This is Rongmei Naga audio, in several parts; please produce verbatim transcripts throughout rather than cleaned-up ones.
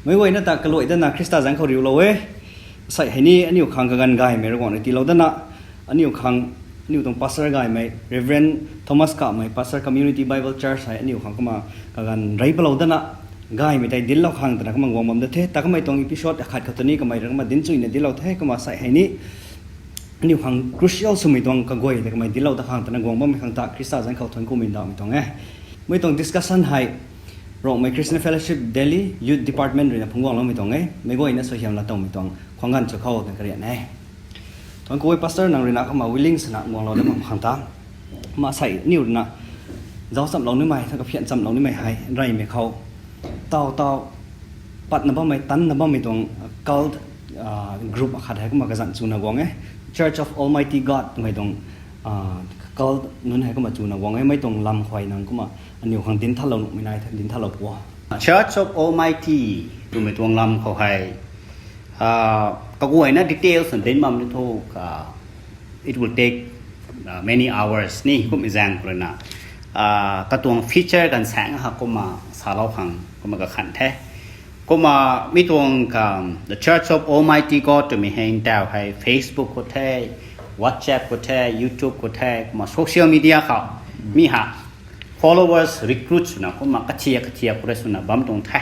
Meic guayna ta kaluai dana Khrista zanc khou riulou e. Sei hei ni aniu khang kaganv gaymei Ravguangc rui tiilou dana, aniu khang, aniu tuang pastor gaymei Reverend Thomas Kamei, Pastor, Community Bible Church hei aniu khang kumna kaganv rey palou dana, gaymei tei dinclou khang twna kumna guang bam da the. Ta kamei tuang episode akhat khou tei ni kamei rui kumna dinc chuina dinclou the. Kumna sei hei ni aniu khang crucial swmei tuang kaguay tei kamei dinclou dat khang twna guang bammei khang ta Khrista zanc khou thuanc kumei ndauhmei tuang e. Mei tuang discussion hei Rongmei Christian Fellowship Delhi Youth Department ruina phungc guangloumei tuang e. Meic guayna suaihiam laa towmei tuang khwang ganv sw khou twna karian e. Thuanc ku e pastor, nang ruina kumna willing swna guanglou dat bam khang ta. Kumna sei aniu ruina zauc chamlou nimei, kaphian chamlou nimei hei reymei khou taw taw patna bammei, tanna bammei tuang cult group akhat hei kumna kazanc chwna guang e. Church of Almighty God twmei tuang cult nunc hei kumna chwna guang e. Mei tuang lam khou nang kumna aniu khang dinc thalou nuhmei nai the, dinc thalou pu. Church of Almighty twmei tuang lam khou hei kaguayna details na dinc bam ni thu, it will take many hours ni, kummei zaeng khou ruina katuang feature ganv saeng ha kumna salou khang kumna kakhan the. Kumna mi tuang the Church of Almighty God twmei hei ntaw hei Facebook khou the, WhatsApp khou the, YouTube khou the, kumna social media khou mi ha followers recruit swna kumna kathiak kathiak khou rui swna bam tuang the.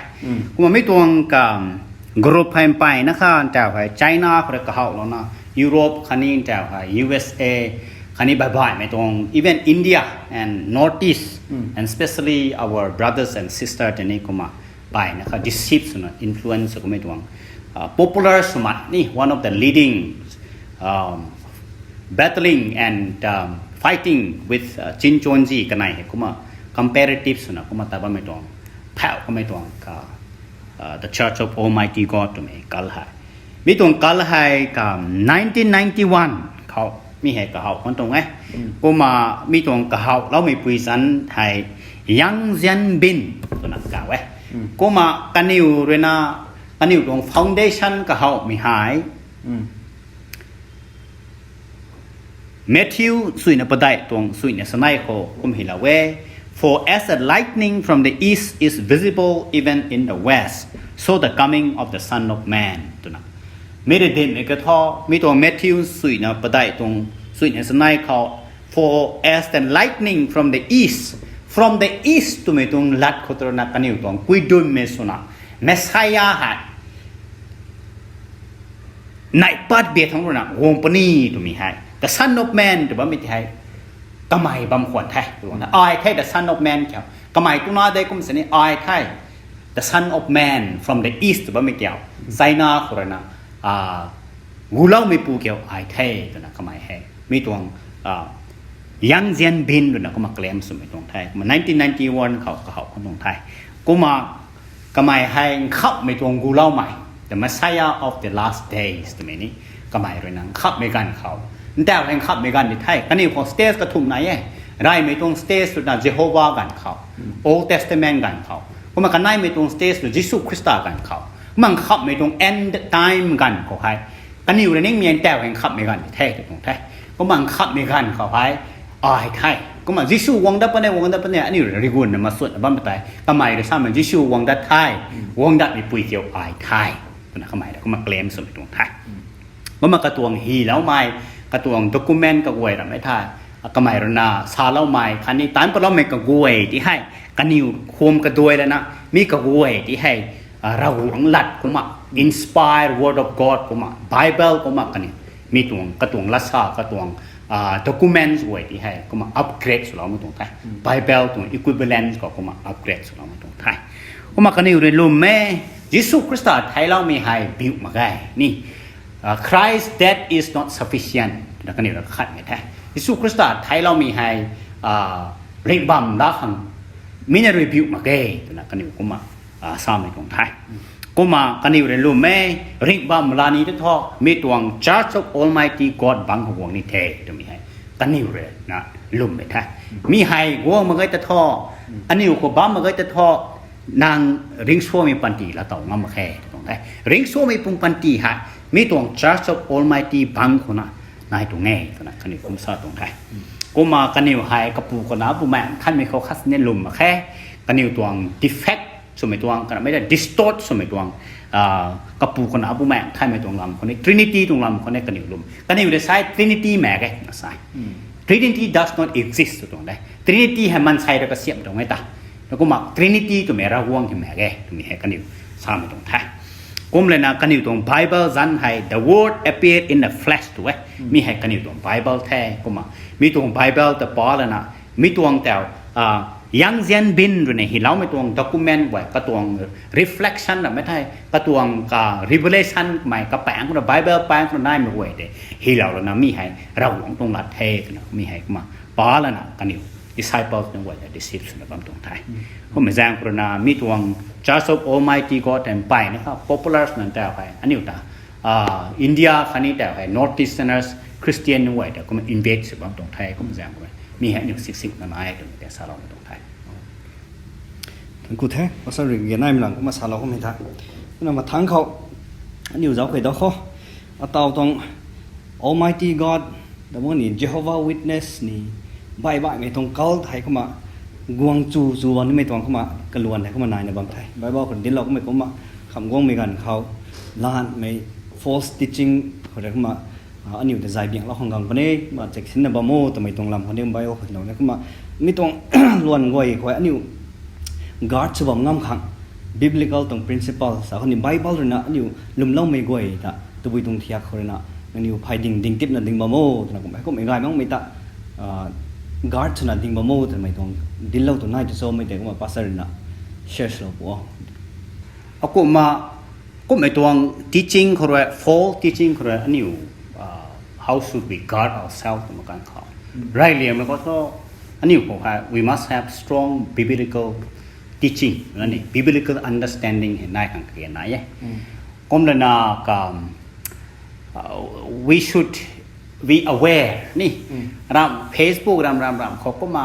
Kumna mi tuang group hei mpeyna kha ntaw hei China khou rui kahoulouna, Europe khatni ntaw hei U S A khatni baihbaihmei tuang, even India and Northeast, and especially our brothers and sister tei ni kumna mpeyna kha deceive swna influence sw kummei tuang popular swmei ni, one of the leading battling and fighting with Shincheonji kanei hei kumna comparative swna kumna ta bammei tuang, phau kummei tuang the Church of Almighty God twmei cult hei. Mi tuang cult hei ka nineteen ninety-one khou mi hei kahow khwan tuang e. Kumna mi tuang kahowloumei pui zanc hei Yang Xianbin twna kaw e. Kumna kaniw ruina, kaniw tuang foundation kahowmei hei Matthew suina padeih tuang suina sanei khou kum hylou e, For as the lightning from the east is visible even in the west, so the coming of the Son of Man, twna. Mi rui dinhmei kathu, mi tuang Matthew suina padeih tuang suina sanei khou, For as the lightning from the east, from the east twmei tuang lat khou twna kaniw tuang kuidunmei swna Messiah hei neih pat bia thangc ruina guang puni twmei hei, the Son of Man tw bammei tei hei kamei bam khwan the twna. Ai the the Son of Man kiu, kamei tuna de kum sini ai the the Son of Man from the east tw bammei kiu, China khou ruina guloumeipu kiu ai the twna kamei hei mi tuang Yang Xianbin ruina kumna claim swmei tuang the. Kumna nineteen ninety-one khou kahow khwan tuang the. Kumna kamei hei nkhamhmei tuang guloumei, the Messiah of the last days twmei ni, kamei ruina nkhamhmei ganv khou, ntaw hei nkhamhmei ganv di the. Kaniw khou stage kathumh nai e. Reymei tuang stage twna Jehovah ganv khou, Old Testament ganv khou. Kumna kaneimei tuang stage tw Jisu Khrista ganv khou. Kumna nkhamhmei tuang end time ganv khou hei kaniw rui ningmei ntaw hei nkhamhmei ganv di the tw tuang the. Kumna nkhamhmei ganv khou hei ai the. Kumna Jisu guang dat puni, guang dat puni, aniu rui rigunna masuatna bam tei kamei rui samei Jisu guang dat the, guang datmeipui kiu ai the twna kamei rui kumna claim swmei tuang the. Kumna katuang hyloumei, katuang document kaguay rammei the, kamei ruina saloumei khatni taanc patloumei kaguay ti hei kaniw khum kaduai lana mi kaguay ti hei Ravguangc lat kumna, inspired word of God kumna, Bible kumna kaniw mi tuang katuang latsa, katuang documents guay ti hei kumna upgrade swloumei tuang the. Bible tuang equivalent khou kumna upgrade swloumei tuang the. Kumna kaniw rui lwm e, Jisu Khrista theiloumei hei biu mak ge ni, Christ's death is not sufficient twna kaniw rui kakhatmei the. Jisu Khrista theiloumei hei ringhbam la khang mi na rui biu mak ge twna kaniw kumna samei tuang the. Kumna kaniw rui lwm e, ringhbam la ni ta thu mi tuang Church of Almighty God bangc khou guang ni the twmei hei kaniw ruina lwmmei the. Mi hei guang mak ge ta thu, aniu khou bam mak ge ta thu, nang ringcsuangmei panty laa tow ngam mak khe tw tuang the. Ringcsuangmei pung panty hei mi tuang Church of Almighty bangc khouna nai tuang e twna kaniw kum sa tuang the. Kumna kaniw hei kapu kana bumaengh nthanmei khou khat sini lwm mak khe. Kaniw tuang defect swmei tuang, karamei ta distort swmei tuang, ah, kapu kana abu maeng thaymei tuang lam khou ni, Trinity tuang lam khou ni kaniw lwm. Kaniw de sai Trinity mak ge, na sai. Trinity does not exist tw tuang de. Trinity hei mansei ra kasiam tuang e ta. Na kumna Trinity twmei Ravguangc hei mak ge, twmei hei kaniw samei tuang the. Kum lana kaniw tuang Bible zanc hei, the word appeared in the flesh tw e. Mi hei kaniw tuang Bible the, kumna mi tuang Bible ta pa lana, mi tuang tau, ah, Yang Xianbin rui na hyloumei tuang document guay, katuang reflection ramei thei, katuang ka revelation mei kapaeng khou na, Bible paeng khou na naimei guay de hylou lana mi hei Ravguangc tuang lat the twna mi hei kumna pa lana kaniw disciples nunc guay ta deceive swna bam tuang the. Kumna zaeng khou rui na mi tuang Church of Almighty God and pai na kha popular swna tau hei aniu ta, ah, India khatni tau hei North Easterners Christian nunc guay ta kumna invade sw bam tuang the. Kumna zaeng khou rui mi hei aniu sik sik na nai twmei ta saloumei tuang the. Thank you the, Pastor rui ge naimei lang kumna salou kummei the. Kumna mathangc khou aniu zauc key da khou, ataw tuang Almighty God, da bam ni Jehovah Witness ni, baih baihmei tuang cult hei kumna guang chu chu bam nimei tuang kumna kaluan hei kumna naina bam the. Bible khou dinclou kummei kumna kham guangmei ganv khou, laanhmei false teaching khou rui kumna, ah, aniu ta zay bianglou khang gang puni, kumna check sinna bam o twmei tuang lam khou ni Bible khou lou na kumna mi tuang luan guay khou aniu guard sw bam ngam khang, biblical tuang principle sa khou ni Bible rui na aniu lwmloumei guay ta tabui tuang thiak khou rui na, aniu phay ding ding tipna ding bam o twna kumna kummei gay makmei ta, ah, guard swna ding bam o twmei tuang dinclou tu nai tu cho mei tei kumna Pastor rui na share lou pu o. Akumna, kummei tuang teaching khou rui, false teaching khou rui aniu, ah, how should we guard ourselves twmei ganv khou, reyliangmei khou thu, aniu khou hei we must have strong biblical teaching, ani biblical understanding hei nai khang kage nai e. Kum lana ka, uh, we should be aware ni. Ram Facebook ram ram ram khou kumna,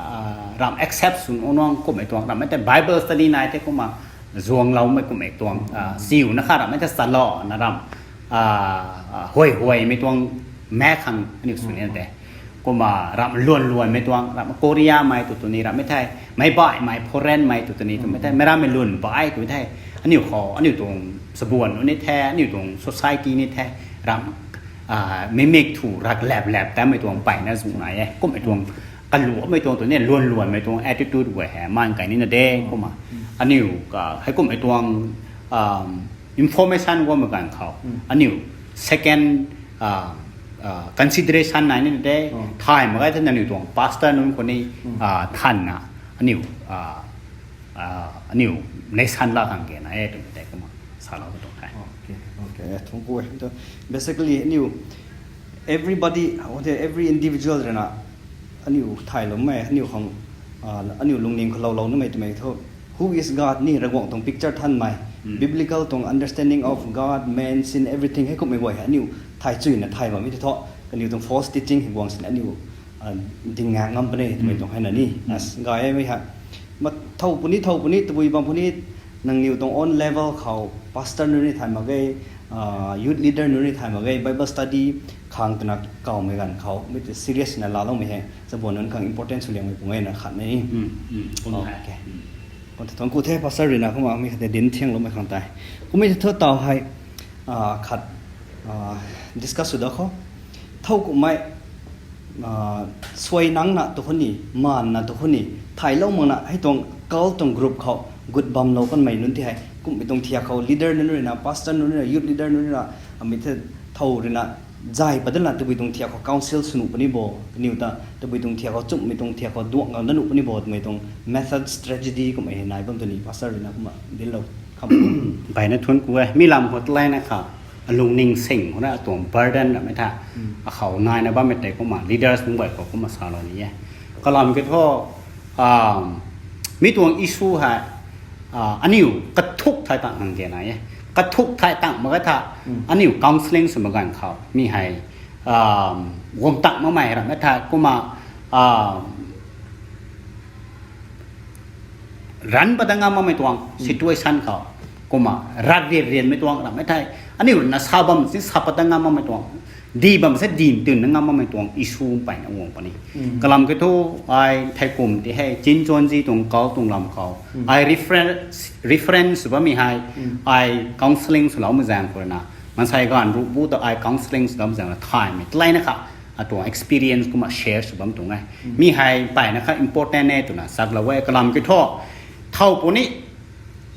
ah, ram accept sw nuang kummei tuang, rammei tei Bible study nai the kumna zuangloumei kummei tuang, ah, siu na kha rammei tei salou na ram, ah, ah, huay huaymei tuang mak khang aniu sw ni de. Kumna ram luan luanmei tuang, ram Korea mei tu tu ni rammei thei, meic baihmei foreign mei tu tu ni twmei thei, meic rammei lun baih twmei thei, aniu khou aniu tuang sabuan ni the, aniu tuang society ni the, ram, ah, mimik thu rak lap lap tamei tuang mpeyna zu nai e. Kummei tuang kaluammei tuang tu ni luan luanmei tuang attitude guay hei maan kai nina de. Kumna aniu ka hei kummei tuang, um, information guangmei ganv khou, aniu second, ah, ah, consideration nai nina de. Thay mak ge the, nangniw tuang pastor nunc khou ni, ah, thanna aniu, ah, ah, aniu lesson la khang kage nai e twmei tei kumna salou ka tuang the. Okay, okay, thank you. Basically aniu everybody, every individual rui na aniu thayloumei, aniu khang, ah, aniu lungning khou loulou nimei twmei thu, who is God ni, Ravguangc tuang picture thanmei, biblical tuang understanding of God, man, sin, everything hei kummei guay hei aniu thay chuyna thay bammei tei thu, kaniw tuang false teaching hei guang sini aniu, ah, ding ngak ngam puni twmei tuang hei na ni. As gay e mei hei. Ma thow puni, thow puni, tabui bam puni, nangniw tuang own level khou pastor nunc ni thay mak ge, ah, youth leader nunc ni thay mak ge, Bible study khang twna kawmei ganv khou mei tei serious na laaloumei hei chabuan nunc khang important sw liangmei pung e na khat ni. Kum the, thank you the, Pastor rui na kumna mi khat tei dinc thiangloumei khang tei. Kummei thu taw hei, ah, khat, ah, discuss sw da khou. Thow kummei, ah, suai nangcna tu khou ni, maanna tu khou ni, thaylou makna hei tuang cult tuang group khou gut bamlou kanmei nunc tei hei kummei tuang thiak khou leader nunc rui na, pastor nunc rui na, youth leader nunc rui na, amei the thow rui na zay pat dana tabui tuang thiak khou counsel sw nuh puni bo, kaniw ta tabui tuang thiak khou, nchumhmei tuang thiak khou duang gang dat nuh puni bo twmei tuang method, strategy kummei hei nai bam tu ni, Pastor rui na kumna dinclou kham. Mpeyna thuanc ku e, mi lam khou taleina kha alungning sing khou na atuang burden rammei tha, akhou naina bammei tei kumna leaders nunc guay khou kumna salou ni e. Kalam kiu thu, ah, mi tuang issue hei, ah, aniu kathuk thay tang khang kage nai e. Kathuk thay tang mak ge tha, aniu counselling sw mak ganv khou mi hei, ah, guang tang makmei rammei tha kumna, ah, ranv pat dat ngam makmei tuang situation khou, kumna rat rian rianmei tuang rammei thei, aniu na sa bam si sa pat dat ngam makmei tuang di bam se di twn na ngam bammei tuang issue mpeyna guang puni. Kalam kiu thu, ai thei kum ti hei Chin Chonji tuang kau tuang lam khou ai reference reference sw bammei hei, ai counselling swloumei zaeng khou rui na, maansei ganv ruh bu ta ai counselling swloumei zaeng na thaymei taleina kha atuang experience kumna share sw bam tuang e. Mi hei mpeyna kha important e twna saklou e. Kalam kiu thu, thow puni,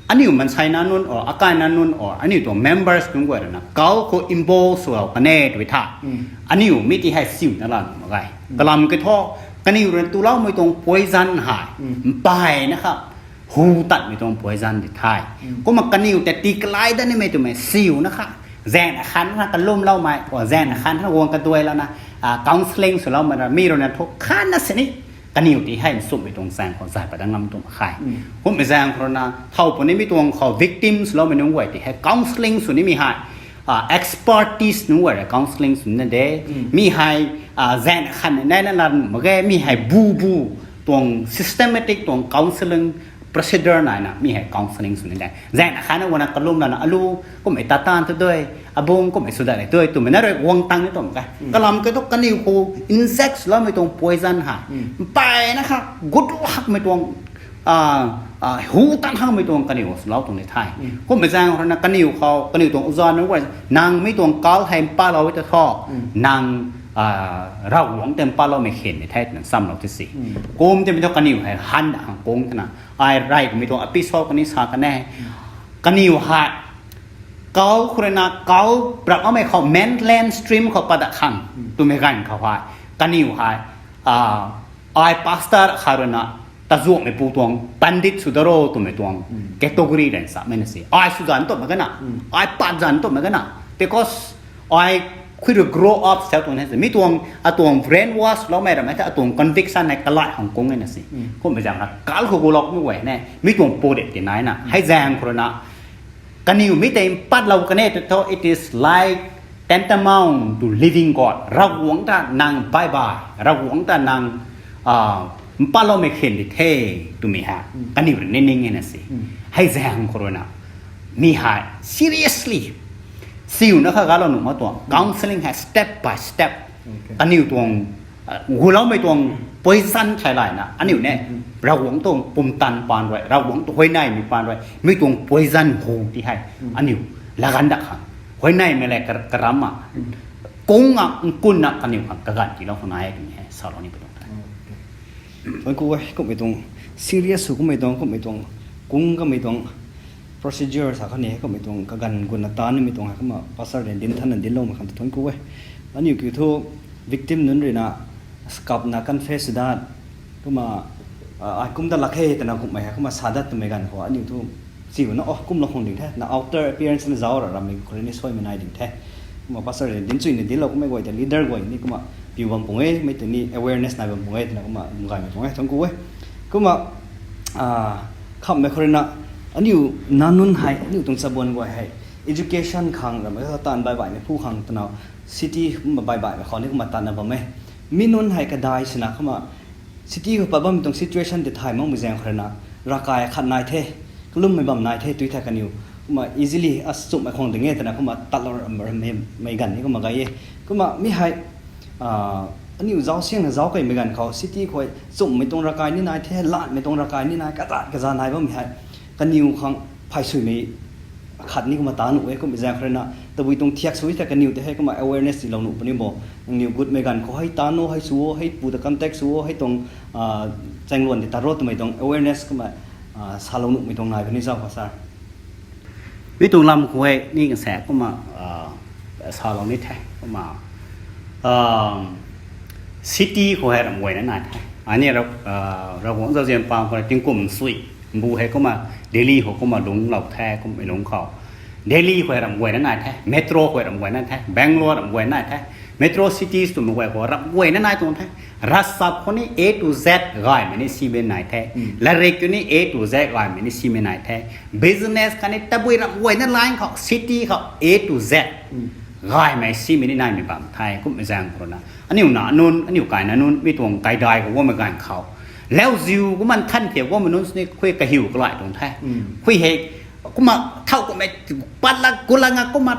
aniu maansei nac nunc or akai nac nunc or aniu tuang members nunc guay rui na kau khou involve swlou kan e tw tha, aniu mi ti hei siuna la nuh mak ge. Kalam kiu thu, kaniw rui na tuloumei tuang poison hei mpeyna kha hu tatmei tuang poison di the. Kumna kaniw tei tii kalai dat nimei twmei siuna kha, zaeng akhan na kalumloumei or zaeng akhan na guang kaduailouna, counselling swloumei ra mi rui na thu khatna sini kaniw ti hei nsumhmei tuang zaeng khou zay pat dat ngam tuang khe. Kummei zaeng khou rui na thow puni mi tuang khou victim swloumei nunc guay ti hei counselling sw nimei hei, expertise nunc guay rui counselling sw nina de. Mi hei zaeng akhan nai na lan mak ge, mi hei bu bu tuang systematic tuang counselling procedure naina mi hei counselling sw ni de. Zaeng akhan na guangna kalumlouna alu kummei tatan tu dui, abung kummei sw dat le dui twmei na rui guang tang ni tuang ke. Kalam kiu thu kaniw khou inject swloumei tuang poison hei mpeyna kha gut hakmei tuang, hu tan hakmei tuang kaniw swlou tuang ni the. Kummei zaeng khou rui na kaniw khou kaniw tuang uza nunc guay nang mi tuang kau hei mpalou e ta thu, nang Ravguangc tei mpaloumei khin ni the twna nchamlou ti si. Kum timei thu kaniw hei han da khang kung twna ai rey kamei tuang episode kani sa kan e. Kaniw hei kau khou rui na kau rap amei khou mainland stream khou pat dat khang twmei ganv khou hei kaniw hei ai pastor khat rui na tazuanhmei pu tuang pandit sw da ro twmei tuang category rui nchamei na si. Ai sw zan twmei gana, ai pat zan twmei gana, because ai khui rui grow up sa tuang the si. Mi tuang atuang brainwash loumei ramei the, atuang conviction hei kalai hang kung e na si. Kummei zaeng na kal khou gulou mi guay ne mi tuang pode ti naina hei zaeng khou rui na kaniw mi tei mpatlou kan e tw thu, it is like tantamount to living God. Ravguangc ta nang bye bye, Ravguangc ta nang mpatloumei khin di the twmei hei kaniw rui ni ning e na si. Hei zaeng khou rui na mi hei seriously siuna kha galou nuh mak tuang, counselling hei step by step kaniw tuang guloumei tuang poison thei layna aniu ne Ravguangc tuang pumtan paan rui, Ravguangc tuang huayneymei paan rui mi tuang poison hu ti hei aniu laganv dat khang huayneymei le karamna kungna nkunna kaniw khang kaganv tiilou khang nai e twmei hei salou ni pu tuang the. Thuanc ku e, kummei tuang serious sw kummei tuang, kummei tuang kung kamei tuang procedure sa khatni kummei tuang kaganv gunna taanv nimei tuang hei kumna pastor rui dinc thanna dincloumei khang ta thuanc ku e. Aniu kiu thu victim nunc rui na kapna confess dat kumna ai kum dat lak khe twna kummei hei kumna sa dat twmei ganv khou aniu thu chiuna o kumlou khang ding the, na outer appearance na zauc ra ramei khou rui ni suaimei nai ding the. Kumna pastor rui dinc chuyna dinclou kummei guay ta leader guay ni kumna piu bam pung e, mei tei ni awareness nai bam pung e twna kumna gaymei tuang e, thuanc ku e. Kumna khamhmei khou rui na aniu nac nunc hei aniu tuang chabuan guay hei education khang ramei kha taanv baih baihmei phu khang twna city kumna baih baihmei khou ni kumna tatna bam e. Mi nunc hei kadai sina kumna city khou pat bammei tuang situation tei thay makmei zaeng khou rui na ravkai khat nai the, kalummei bam nai the tw thei kaniw kumna easily a chumhmei khang ding e twna kumna tatlou ramei ganv ni kumna gay e. Kumna mi hei aniu zauc siangna zauc keymei ganv khou city khou chumhmei tuang ravkai ni nai the, lanmei tuang ravkai ni nai, kadat kaza nai bammei hei kaniw khang phaysuimei khat ni kumna ta nuh e. Kummei zaeng khou rui na tabui tuang thiak sw thei kaniw tei hei kumna awareness tiilou nuh puni bo. Nangniw gutmei ganv khou hei tan o, hei sw o, hei pu ta contact sw o, hei tuang chaengluan tei tat ro twmei tuang awareness kumna salou nuhmei tuang nai puni zauc kha sir. Mi tuang lam khou hei ni kasaek kumna salou ni the kumna city khou hei ramh guayna nai the. Ani Ravguangc zauzian pang khou tingkum sui mbu hei kumna Delhi khou kumna lungclou the, kummei lungc khou Delhi khou hei ramh guayna nai the, metro khou hei ramh guayna the, Bangalore ramh guayna nai the, metro cities twmei guay khou ramh guayna nai tuang the. Ravchap khou ni A to Z gaymei ni simei nai the. Latrik khou ni A to Z gaymei ni simei nai the. Business khatni tabui ramh guayna line khou city khou A to Z gaymei simei ni naimei bam the. Kummei zaeng khou rui na aniu nac nunc, aniu kaina nunc mi tuang kaidai khou guangmei ganv khou lauziu kumna nthan thiak guangmei nunc sini khui kahiu kalai tuang the. Khui hei kumna thow kummei pat lak gu lak nga kumna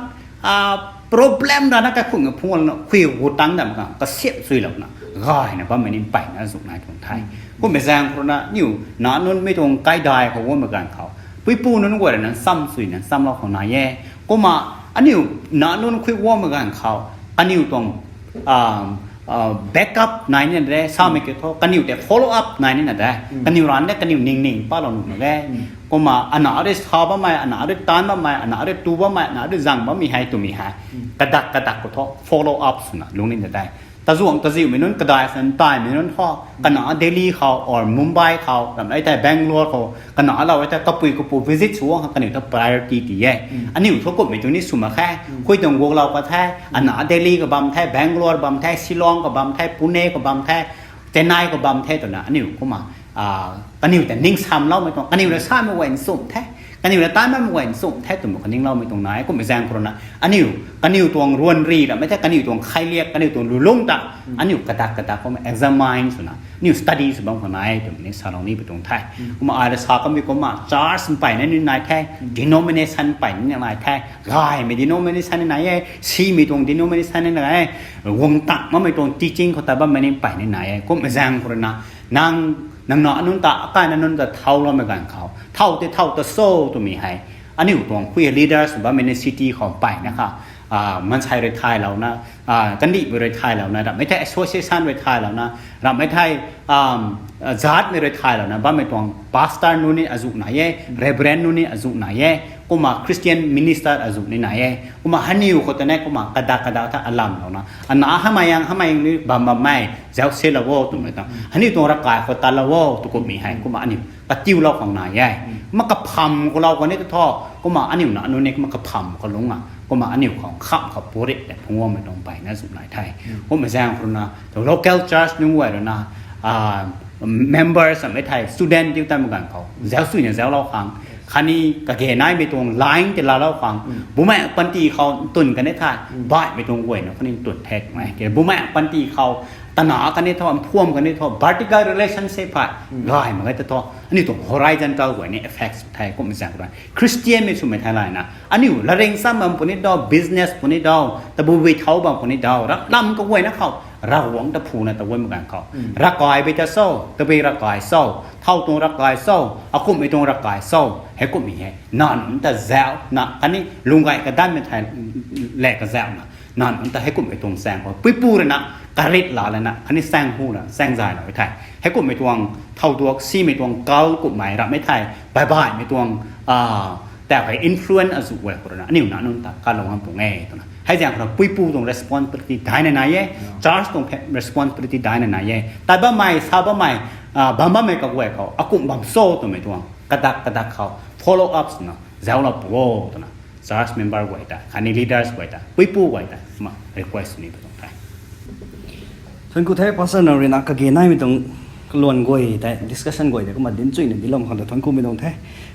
Problem rana kaikhunc phungc lana khui gu tang dam khang kasiamh chuilouna gayna bammei ni mpeyna azuh nai tuang the. Kummei zaeng khou rui na aniu nac nunc mei tuang kaidai khou guangmei ganv khou, puipu nunc guay rui na nchamc chuina nchamlou khou nai e. Kumna aniu nac nunc khui guangmei ganv khou kaniw tuang backup nai nina de, samei kiu thu kaniw tei follow up nai nina de. Kaniw rana de kaniw ning ning palou nuh mak ge. Kumna ana rui sa bammei, ana rui taanc bammei, ana rui tu bammei, ana rui zang bammei hei twmei hei kadak kadak khou thu follow up swna lungc nina de. Tazuangc taziumei nunc, kadai san taimei nunc thu, kanac Delhi khou or Mumbai khou, ramh e thei Bangalore khou, kanac lou e thei kapui kapu visit sw guang khang kaniw thu priority ti e. Aniu thu kummei tu ni sw mak khe. Khui tuang guaklou ka the, ana Delhi ka bam the, Bangalore bam the, Shillong ka bam the, Pune ka bam the, Chennai ka bam the twna aniu kumna kaniw ta ningsamloumei tuang, kaniw rui samei guay nchumh the, kaniw rui taanc bammei guay nchumh the twmei kaningloumei tuang nai e. Kummei zaeng khou rui na aniu kaniw tuang ruanri ramh e thei kaniw tuang khailiak, kaniw tuang lulungc ta aniu kadak kadak kumna examine swna aniu study sw bam khou nai e twmei ni salou ni pi tuang the. Kumna ai rui sa kamei kumna church mpeyna ni nai the, denomination mpeyna ni nai the, gaymei denomination ni nai e, simei tuang denomination ni nai e, guang tang makmei tuang teaching khou ta bammei ni mpeyna ni nai e. Kummei zaeng khou rui na nang, nang nac nunc ta, akaina nunc ta thauloumei ganv khou thow tei thow ta so twmei hei aniu tuang khui leaders bammei ni city khou mpeyna kha, maansei rui thaylouna, kandihmei rui thaylouna, ramh e thei association rui thaylouna, ramh e thei zaatmei rui thaylouna bammei tuang pastor nunc ni azuh nai e, reverend nunc ni azuh nai e, kumna Christian minister azuh ni nai e. Kumna haniw khou ta ni kumna kadak kadak ta alamlouna, ana hamei ang hamei ang ni bam bammei zauc selou o twmei ta, aniu tuang ravkai khou tatlou o tw kummei hei kumna aniu katiulou khang nai e. Kumna kapham khou lou khou ni ta thu, kumna aniu nac nunc ni kumna kapham khou lungc a, kumna aniu khang kham khou purit tei phungc guangmei tuang mpeyna azuh nai the. Kummei zaeng khou rui na local church nunc guay rui na members samei thei student diu tamei ganv khou zauc suina zauclou khang, khatni kage naimei tuang line tei laalou khang, bumaengh panty khou ntwn kan e thei, baihmei tuang guayna khatni ntwn the twmei, bumaengh panty khou tana kan e thu, mphuam kan e thu, vertical relationship hei gay mak ge ta thu aniu tuang horizontal guay ni effects the. Kummei zaeng khou rui Christian mei swmei thei layna aniu latreng cham bam puni daw, business puni daw, tabui bui thau bam puni daw, ram lam kaguayna khou Ravguangc ta phuna ta guangmei ganv khou, ravkai bei ta cho, tabui ravkai cho, thow tuang ravkai cho, akumhmei tuang ravkai cho, heikumhmei hei nac nunc ta zaucna khatni lung gay kadanmei thei le kazauhna, nac nunc ta heikumhmei tuang chaeng khou puipu rui na karit laa lana khatni chaeng hu la chaeng zaylou e thei, heikumhmei tuang thow duak simei tuang kal kumhmei ramh e thei, baih baihmei tuang tau hei influence azuh guay khou rui na aniu nac nunc ta kalou ngam pung e twna. Hei zaeng khou rui puipu tuang responsibility daina nai e, church tuang responsibility daina nai e. Tat bammei, sa bammei, bam bammei kaguay khou akumh bam cho twmei tuang kadak kadak khou follow up swna zauclou pu o twna church member guay ta khatni leaders guay ta, puipu guay ta kumna request ni pi tuang the. Thuanc ku the, pastor nang rui na kage naimei tuang kaluan guay tei, discussion guay tei kumna dinc chuyna dinclou khang ta thuanc kumei tuang the.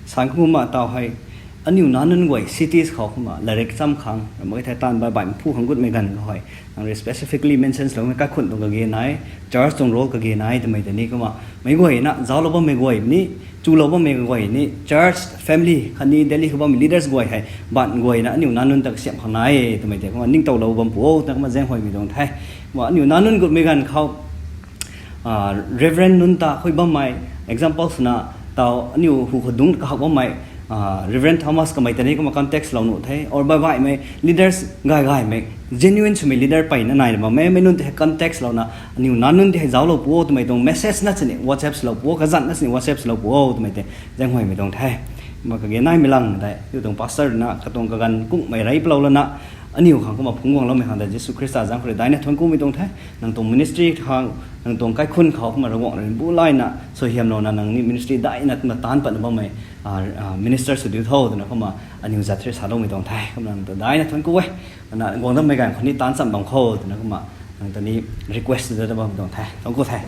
San kumna taw hei, aniu nac nunc guay cities khou kumna latreng cham khang, ramh e thei taanv baih baih mphu khang gutmei ganv khou hei, nang rui specifically mention loumei kaikhunc tuang kage nai, church tuang role kage nai twmei tei ni kumna, meic guayna zauclou bammei guay ni, chulou bammei guay ni, church family khatni Delhi khou bammei leaders guay hei, baanc guayna aniu nac nunc ta kasiamh khang nai e twmei tei kumna ningtowlou bam pu o twna kumna zaenghuaymei tuang the. Kumna aniu nac nunc gutmei ganv khou Reverend nunc ta khui bammei, example swna, taw aniu hu khou dungc kahak bammei Reverend Thomas kamei tei ni kumna context lou nuh the, or baih baihmei leaders gay gaymei, genuine swmei leader peyna naina bammei mei nunc tei hei context louna, aniu nac nunc tei hei zauclou pu o twmei tuang message na sini WhatsApp swlou pu o, kazanc na sini WhatsApp swlou pu o twmei tei zaenghuaymei tuang the. Kumna kage naimei lang tei, aniu tuang pastor na katuang kaganv kungmei rey palou lana, aniu khang kumna phungc guangloumei khang tei Jisu Khrista zaeng khou rui daina thuanc kumei tuang the. Nang tuang ministry khang, nang tuang kaikhunc khou kumna Ravguangc rui bu layna suaihiamlouna nang ni ministry daina kumna taanc patna bammei minister sw diu tho twna kumna aniu zat rui saloumei tuang the. Kumna nang ta daina thuanc ku e. Kumna guang dammei ganv khou ni taanc cham bam khou twna kumna nang ta ni request dat bammei tuang the. Thuanc ku the.